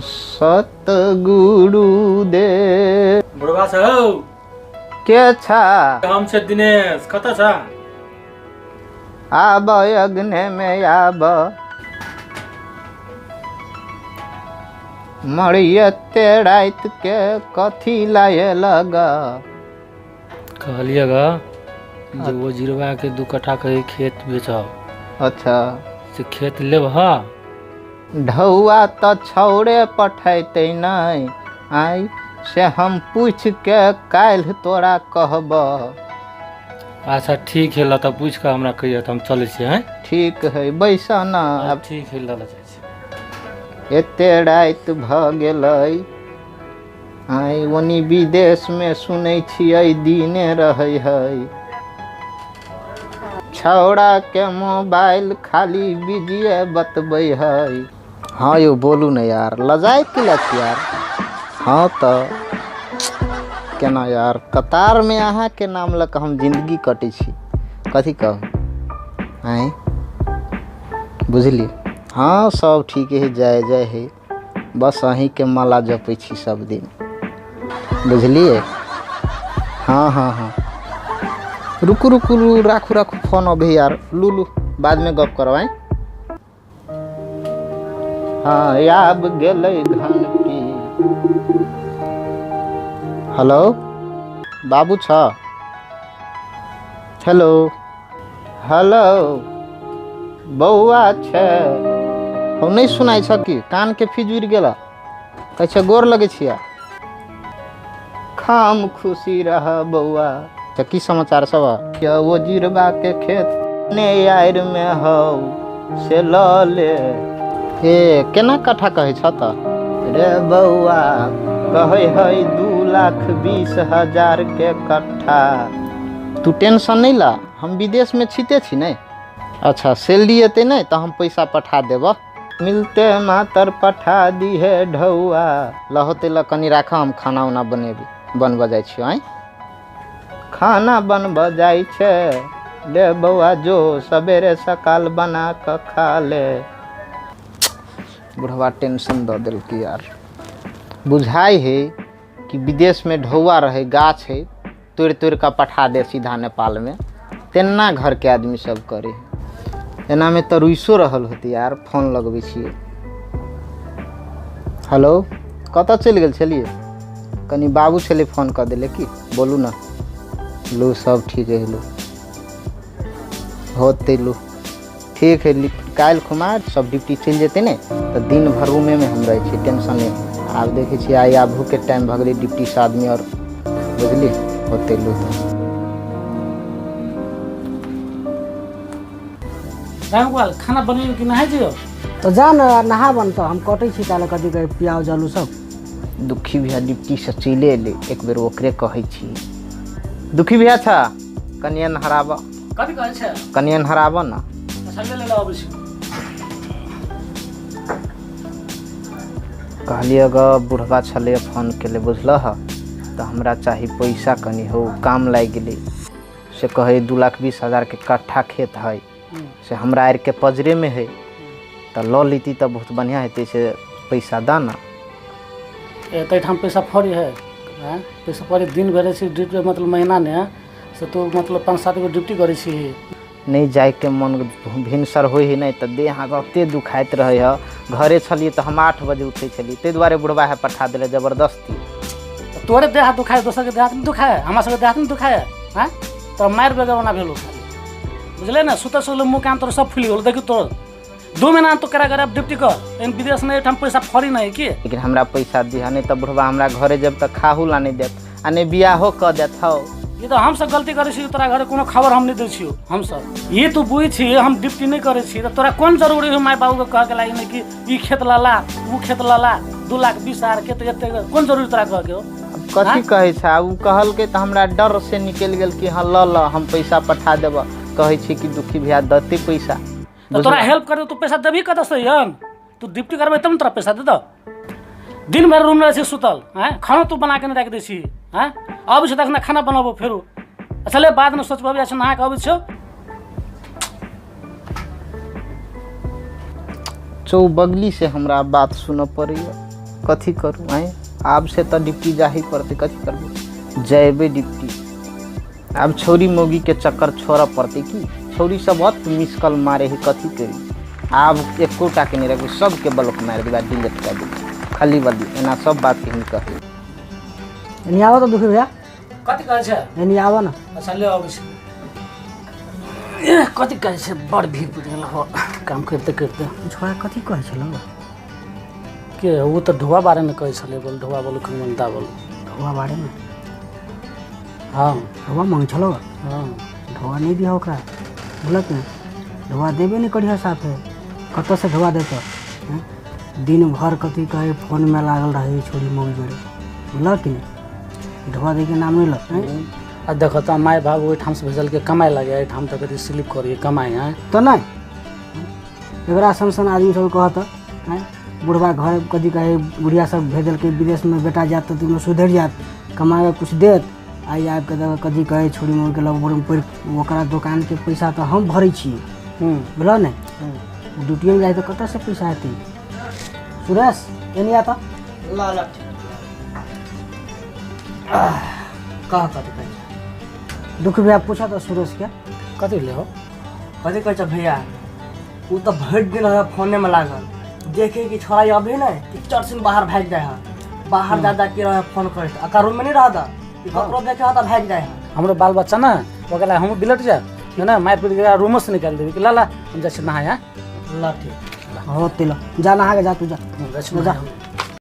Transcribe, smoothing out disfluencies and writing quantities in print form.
सतगुरु दे। बुढ़वा छ हौ। के छ? हम छ दिनेश, कता छ? आब अग्ने में आब। मरियते राति के कथी लाए लग। कहलिए ग जे वो जिरवा के 2 कट्ठा के खेत बेचब। अच्छा। से खेत लेब ह? ढौआ तऽ छौड़े पठैतै नहि आइ, से हम पूछि के काल्हि तोरा कहबह। अच्छा ठीक है, लता पूछि कऽ हमरा कहिया तऽ हम चलै छी। हैं ठीक है, बैस न। आब ठीक है, लऽ जाइ छी। एते राति भऽ गेलै आइ, ओनी विदेशमे सुनै छियै दिने रहै है। छौड़ाके मोबाइल खाली बिजिए बतबै है। हाँ यौ बोलू ने यार, लजाइ की लै छी यार? हाँ तऽ केना यार, कतारमे अहाँके नाम लऽ कऽ हम जिन्दगी कटै छी, कथी कहू आँय? बुझलियै? हाँ सब ठीक है, जय जय है, बस अहीँके माला जपै छी सब दिन, बुझलियै? हाँ हाँ हाँ, रुकू रुकू लू, राखू राखू फोन अभी यार, लू लू बादमे गप करब। आँय हाँ आब गेलै घंटी। हेलो बाबू छ? हेलो हेलो बौआ छै? हौ नहि सुनाइ छ की? कानके फीज उड़ि गेल? कहै छै गोर लगै छियै। खाम खुशी रह बौआ। तऽ की समाचार सब? वो जिरबा के खेत ने आइर में हौ से लऽ ले। हे केना कट्ठा कहै छ तऽ? रे बौआ कहै है 2,20,000 के कट्ठा। तू टेंशन नहि ला, हम विदेशमे छिते छी नहि। अच्छा सैलरी एतै नहि तऽ हम पैसा पठा देबह। मिलते मातर पठा दिहे ढौआ। लहोते ल कनि राख, हम खाना उना बनेबै, बनबऽ जाइ छियौ। आँय खाना बनबऽ जाइ छै? ले बौआ जो सबेरे सकाल बना कऽ खा ले। बुढ़वा टेंशन दऽ देलकै यार। बुझाइ है कि विदेशमे ढौआ रहै, गाछ है, तोड़ि तोड़ि कऽ पठा दे सीधा नेपालमे, तेना घरके आदमी सब करे। एनामे तऽ रुइसो रहल होतै यार। फोन लगबै छियै। हेलो कतऽ चलि गेल छलियै? कनि बाबू छलै फोन कऽ देले। की बोलू ने। लू सब ठीक है, लू होतै, लू ठीक है। काल्हि खुमा सब ड्यूटी चलि जेतै ने तऽ दिन भर रूमेमे हम रहै छी, टेंशन नहि। आब देखै छियै आइ आबूके टाइम भऽ गेलै ड्यूटीसँ आदमी आओर, बुझलियै? होतै लू तऽ। रामगोपाल खाना बनेबै कि नहाइ जियो? तऽ जा ने नहाबन तऽ हम कटै छी ताले कथी कहै प्याज आलू सब। दुखी भैया ड्यूटीसँ चलि एलै, एक बेर ओकरे कहै छी। दुखी भैया छ कनिए नहराब। कथी कहै छै? कनिए नहराब ने। अच्छा ले ले अबै छी। कहलियै ग बुढ़बा छलै फोन केले बुझलह, तऽ हमरा चाही पैसा कनि हौ, काम लागि गेलै। से कहै 2,20,000 के कट्ठा खेत है, से हमरा आरके पजरेमे है, तऽ लऽ लेती तऽ बहुत बढ़िआँ हेतै, से पैसा दऽ ने। ताहिठाम पैसा फड़ी है? आँय पैसा फड़ी दिन भरि छी ड्यूटी, मतलब महीना ने से तू मतलब 5-7 गो ड्यूटी करै छी। नहि जाइके मन भिनसर होइ है नहि तऽ देह हाथ एते दुखाइत रहै है। घरे छलियै तऽ हम 8 बजे उठै छलियै, ताहि दुआरे बुढ़बा है पठा देले जबरदस्ती। तोरे देह हाथ दुखाय, दोसरके देह हाथ नहि दुखाय? हमरा सबके देह हाथ नहि दुखाय? आँय तोरा मारि बेगर ओना भेलो खाली, बुझले ने? सुतल सुतल मुँह कान तोर सब फुलि गेल। देखी तोर 2 महीना तो करा कर ड्यूटी कर, एहन विदेश नहि एहिठाम पैसा फड़ी नहि की? लेकिन हमरा पैसा दिहऽ, नहि तऽ बुढ़बा हमरा घरे जब तक खाहू ला नहि देत आ नहि बियाहो कऽ देत हौ। ई तऽ हमसब गलती करै छी, तोरा घरे कोनो खबर हम नहि दै छियौ। हमसब ई तू बुझ छी हम ड्यूटी नहि करै छी तऽ तोरा कोन जरूरी हो माय बाबूके कहऽके लागि नहि कि ई खेत लला ओ खेत लला 2,20,000 के तऽ एते कोन जरूरी तोरा कहऽके हो? अब कथी कहै छै? ओ कहलकै तऽ हमरा डर से निकलि गेल कि हाँ लऽ लऽ हम पैसा पठा देबऽ। कहै छी कि दुखी भैया देतै पैसा। तऽ तोरा हेल्प करू, तू पैसा देबही कतऽसँ यन? तू ड्यूटी करबै तब ने तोरा पैसा दे दो। दिन भरि रूम रहै छी सुतल, आँय खानो तू बना के नहि राखि दै छी। आँय अबै छियौ तखने खाना बनाबो फेरो। अच्छा ले बादमे सोचबो, अभी अच्छा नहा कऽ अबै छियौ। चौबगली से हमरा बात सुनऽ पड़ैया। कथी करू आँय? आब से तऽ ड्यूटी जाही पड़तै, कथी करबै, जयबै ड्यूटी। आब छौरी मौगीके चक्कर छोड़ऽ पड़तै की। छौरी सब अत मिस कॉल मारे है, कथी करी। आब एकोटाके नहि रखबै, सबके ब्लॉक मारि देबै आ डिलीट कए देबै। खाली बली एना सब बात ही कहै। एनी आबऽ तऽ दुखी भैया। कथी कहै छै? एनी आबऽ ने। अच्छा ले अबै छी। कथी कहै छै? बड़ भीड़ पड़ि गेल हो काम करिते करिते। छोड़ा कथी कहै छलौ? के ओ तऽ ढोआ बारेमे कहै छलै, बोल ढोआ बोलू खनमंता बोलू। ढोआ बारेमे? हाँ। ढोआ मांग छलौ? हाँ। ढोआ नहि दिहऽ ओकरा, बुझलक ने? ढोआ देबे नहि करिहऽ साफे। कतऽसँ ढोआ देतऽ? दिन भर कथी कहै फोनमे लागल रहै छोरी मौगी जोड़े, बुझलक कि नहि? ढोआ दैके नाम नहि लऽ। आ देखो तऽ माय बाप ओहिठामसँ भेजलकै कमाइ लगे, एहिठाम तऽ कथी स्लिप करियै कमाइ हैं। तऽ नहि एकरा सन सन आदमी सब कहत आँय, बुढ़बा घर कथी कहै बुढ़िया सब भेजलकै विदेशमे, बेटा जायत तऽ तिनो सुधरि जायत, कमाके कुछ देत। आइ आबि कऽ देखऽ कथी कहै छोरी मौगीके लग बोरमे पड़ि। ओकरा दोकानके पैसा तऽ हम भरै छी, बुझलऽ ने? ड्यूटिए जाइ तऽ कतऽसँ पैसा हेतै? सुरेश एनी आ तऽ ल ल। कह कथी कहै छै? दुख भैया पूछऽ तऽ सुरेशके। कथी ले हो? कथी कहै छै भैया, ओ तऽ भरि दिन रहै फोनेमे लागल, देखे कि छोड़ा अभी ने कि चट सिन बाहर भागि जाइ है, बाहर जा जा के रहे फोन करैत। अकर रूममे नहि रहत कि ककरो देखे है तऽ भागि जाइ है। हमरो बाल बच्चा ने ओकरा हमहूँ बिलट जायब ने, मारि पीट के रूमोसँ निकालि देबै कि ला ला हम जाइ छी नहाय। ल ठीक। हो तिल जा, नहा के जा तू, जा। जाइ छी। जा। नहाय।